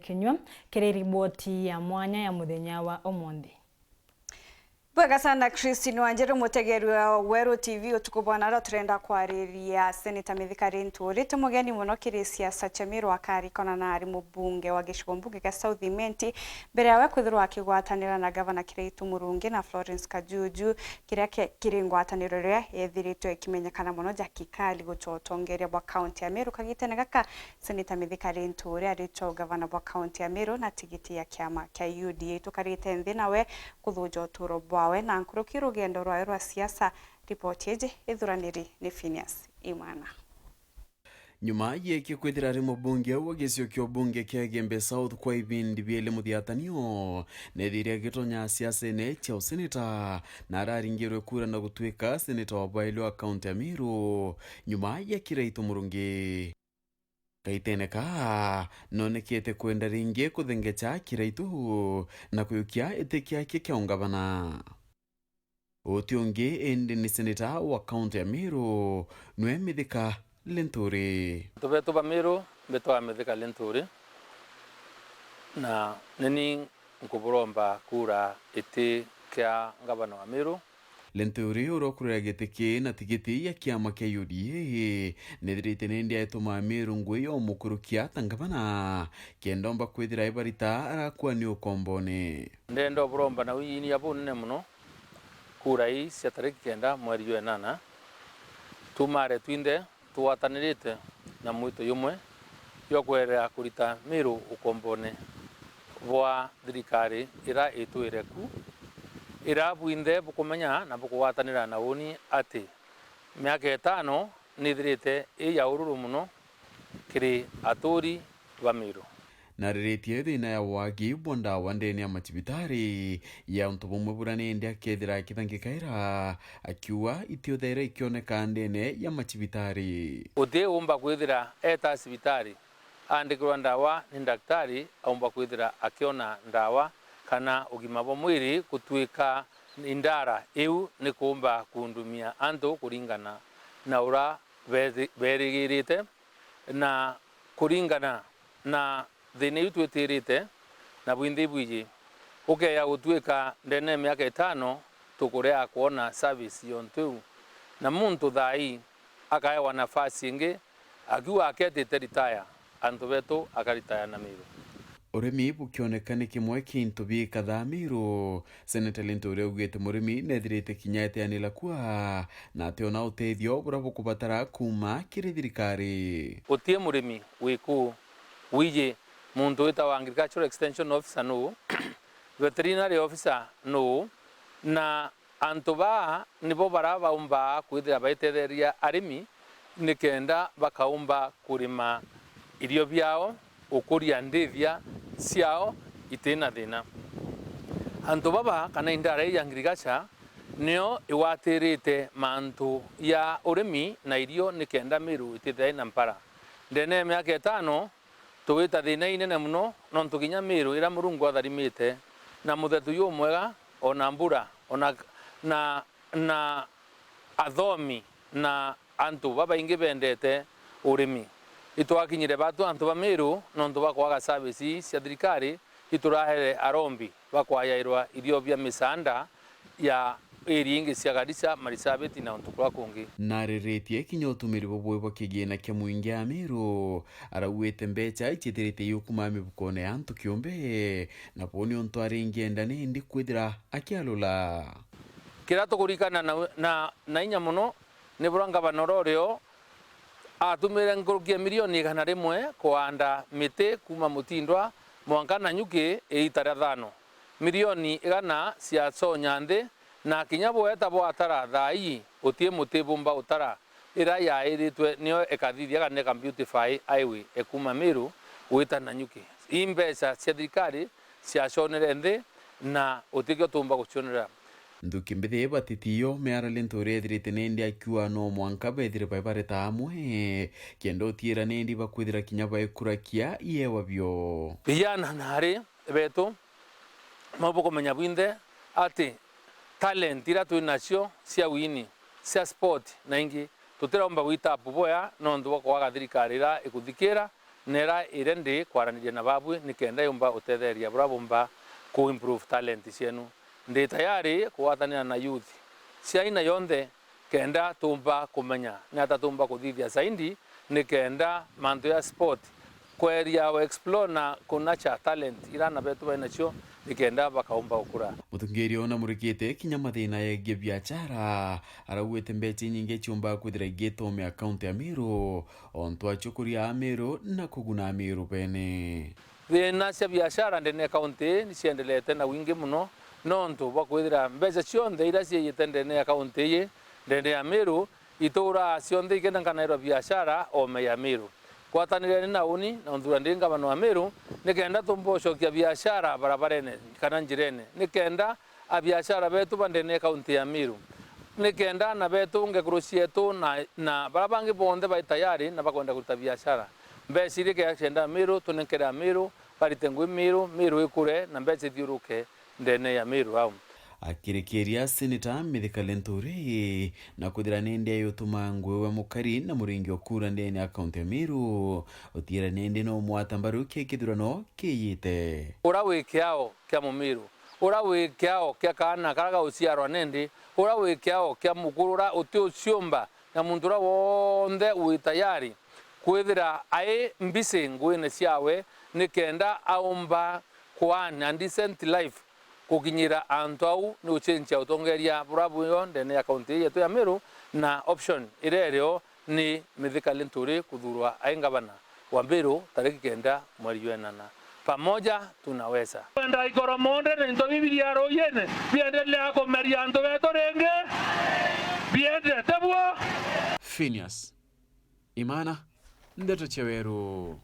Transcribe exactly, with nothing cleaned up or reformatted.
Kinyua kiri riboti ya mwanya ya muthenya wa umunthi. Bwega sana Christine Wanjiru, mutegeri wa Weru T V. Utuku bwa nario turenda kwariria Senator Mithika Linturi. Ti mugeni muno kiri siasa cia Meru, akarikana na ari mubunge wa gicigo mbunge gia South Imenti mbere yawe kwithirwa akigwatanira na Gavana Kiraitu Murungi na Florence Kajuju, kiria ke-, kiri ngwataniro iria yethiritwe ikimenyekana muno ja kikali gucwa utongeria bwa kaunti ya Meru kagitene gaka. Senator Mithika Linturi aritwa ugavana bwa kaunti ya Meru na tigiti ya kiama kia U D A. Tukarite nthi nawe kuthuja uturo bwawe na nkuruki rugendo rwawe rwa siasa. Ripoti iji ithuraniri ni Phineas Imwana. Nyuma yeke kwithira ari mubunge wa gicio kia ubunge kia Igembe South kwa ibindi bieli muthiatanio, nethire agitonya siasene cia useneta na araringirwe kura na gutwika seneta wa bwaili wa kaunti ya Meru nyuma ya Kiraitu Murungi. Kaitene kaa, nonekete kwenda ringi kuthengecha Kiraitu na kuyukia iti kiake kia ungavana. Uti ungi indi ni seneta wa kaunti ya Meru, nwe Mithika Linturi. Antu betu ba Meru mbitwa Mithika Linturi, na nini nkuburomba kura iti kia ngavana wa Meru. Linturi uria ukurira giti kii na tigiti ya kiama kia U D A, nethirite nindi aituma Meru ngui ya umukurukia ta ngavana, kenda omba kwithira ibarita arakuani ukombone. Ndenda uburomba na winyia bunene muno kura ii cia tariki kenda mweri jwa enana, tumare twinthe tugwatanirite na mwito jumwe jwa kwerera kurita Meru ukombone bwa thirikari ira itwire ku, ira bwinthe bukumenya na bukugwatanira na uni ati miaka itano nithirite i ya ururu muno kiri aturi ba Meru. Nariritie thina ya wagi bwa ndawa ndene ya macibitari ya untu bumwe bura nindi akethira akithangikaira, akiuga itiuthaira ikioneka ndene ya macibitari. Uti umba kwithira eta cibitari aandikirwa ndawa ni ndaktari aumba kwithira akiona ndawa kana ugima bwa mwiri gutwika indara iu ni kuumba kuundumia antu kuringana na ura beri-, berigirite na kuringana na thina iu twitirite na bwinthe ibwiji. Ukeeja gutwika ndene ya miaka itano tukurea kwona service yontu iu, na muntu thaa ii akaewa nafasi ingi akiuga aketite retire, antu betu akaritaya na Meru. Urimi bukioneka ni kimwe kia into biikathaa Meru. Seneta Linturi augite murimi nethirite kinya eteanira kua na ationa utethio buria bukubatara kuuma kiri thirikari. Guti murimi wi kuu wiji muntu witawa agricultural extension officer nuu, veterinary officer nuu, na antu baa nibo bara baumbaa kwithira baitetheria arimi nikenda bakaumba kurima irio biao, gukuria ndithia ciao itina thina. Antu baba kana indara ii ya agriculture nio igwatirite mantu ya urimi na irio nikenda Meru itithira ina mpara. Ndene ya miaka itano, tugwita thina inene muno, nontu kinya Meru ira Murungu atharimite na muthetu jumwega, ona mbura, ona, na, na athomi, na antu babaingi bendete urimi. Itwakinyire batu antu ba Meru nontu bwa kwaga service cia thirikari, iturahere arombi bakwayairwa irio bia misaanda ya area ingi cia Garissa, Marsabit na untu kuria kungi. Nariritie kinya utumiri bubui bwa kigina kia mwingi Amiru, arauite mbeca icitirite iukuma mibukone ya antu kiumbe, na buu ni untu aringienda nindi kwithira akialula. Kiria tukurikana na, na, na inya muno ni buria ngavana uria urio atumire nkuruki ya milioni igana rimwe kuanda miti kuuma Mutindwa mwanka Nanyuki iita ria thano. Milioni igana ciaconya nthi, na kinya bweta bwatara thaa ii, guti muti bumba utara, ira yairitwe nio ikathithia kana ika beautify highway ikuuma Meru gwita Nanyuki. Ii mbeca cia thirikari ciaconere nthi, na gutikio tuumba gucionera. Nthuki mbithi batitiyo miara Linturi ethirite nindi akiuga no mwanka bethire bai bareta amwe, kenda utiira nindi bakwithira kinya baikurakia iewa bio. Vijana na ari betu, mau bukumenya bwinthe ati talent ira twi nacio cia wini, cia sport na ingi, tutiraumba gwita up boya nontu bwa kwaga thirikari ira ikuthikira, Nera ire ndi kwaraniria na babui nikenda yumba utetheria buria bumba ku improve talent cienu. Ndi tayari kugwatanira na youth cia aina yonthe kenda tumba kumenya ni ata tumba kuthithia zaidi nikenda mantu ya sport kweria o explore na kunacha talent ira ana betu bai nacio nikenda bakaumba gukura. Muthungiria una murikite kinya mathina yegie biachara, araugite mbeca inyingi ciumbaga kwithira igitomea kaunti ya Meru, ontu acio kuria Ameru na kuguna Ameru bene. Thina cia biashara ndene ya kaunti ii ni ciendelete na wingi mono, nontu bwa kwithira mbeca cionthe iria ciijite ndene ya kaunti ii, ndene ya Meru, ituraa cionthe ikenda nkanairwa biashara ome ya Meru. Gwatanireni na uni na unthura ndi ngavana wa Meru, nikenda tumba ucokia biashara barabarene kana njirene, nikenda abiashara betu ba ndene ya kaunti ya Meru, nikenda ana betu, ngekuru cietu na, na bara bangi bonthe bai tayari na bakwenda kurita biashara. Mbeca iria ikenda Meru, tunenkere Ameru, barite ngui Meru, Meru ikure na mbeca ithiuruke ndene ya Meru au. Akirikiria Seneta Mithika Linturi na kwithira nindi ayutuma ngui we mukari na muringi o kura ndene ya kaunti ya Meru, utiira nindi no mwata mbaru kia kithurano kiiyite. Ura wi kiao kia Mumiru, ura wi kiao kia kaana karia gauciarwa nindi, ura wi kiao kia mukuru uria uti uciumba, na muntu uria wonthe wi tayari kwithira ai mbisi nguine ciawe nikenda aumba ku earn a decent life. Gukinyira antu au ni gucenjia utongeria buria burio ndene ya kaunti ii yetu ya Meru, na option iria irio ni Mithika Linturi kuthurwa ai ngavana wa Meru tariki kenda mweri jwa enana. Pamoja tunaweza. Kwenda ikoromonde na into bibi bia ruuyene biendelea kumeria antu betu ringi, biendete buo. Phineas Imana, Ndeto cia Weru.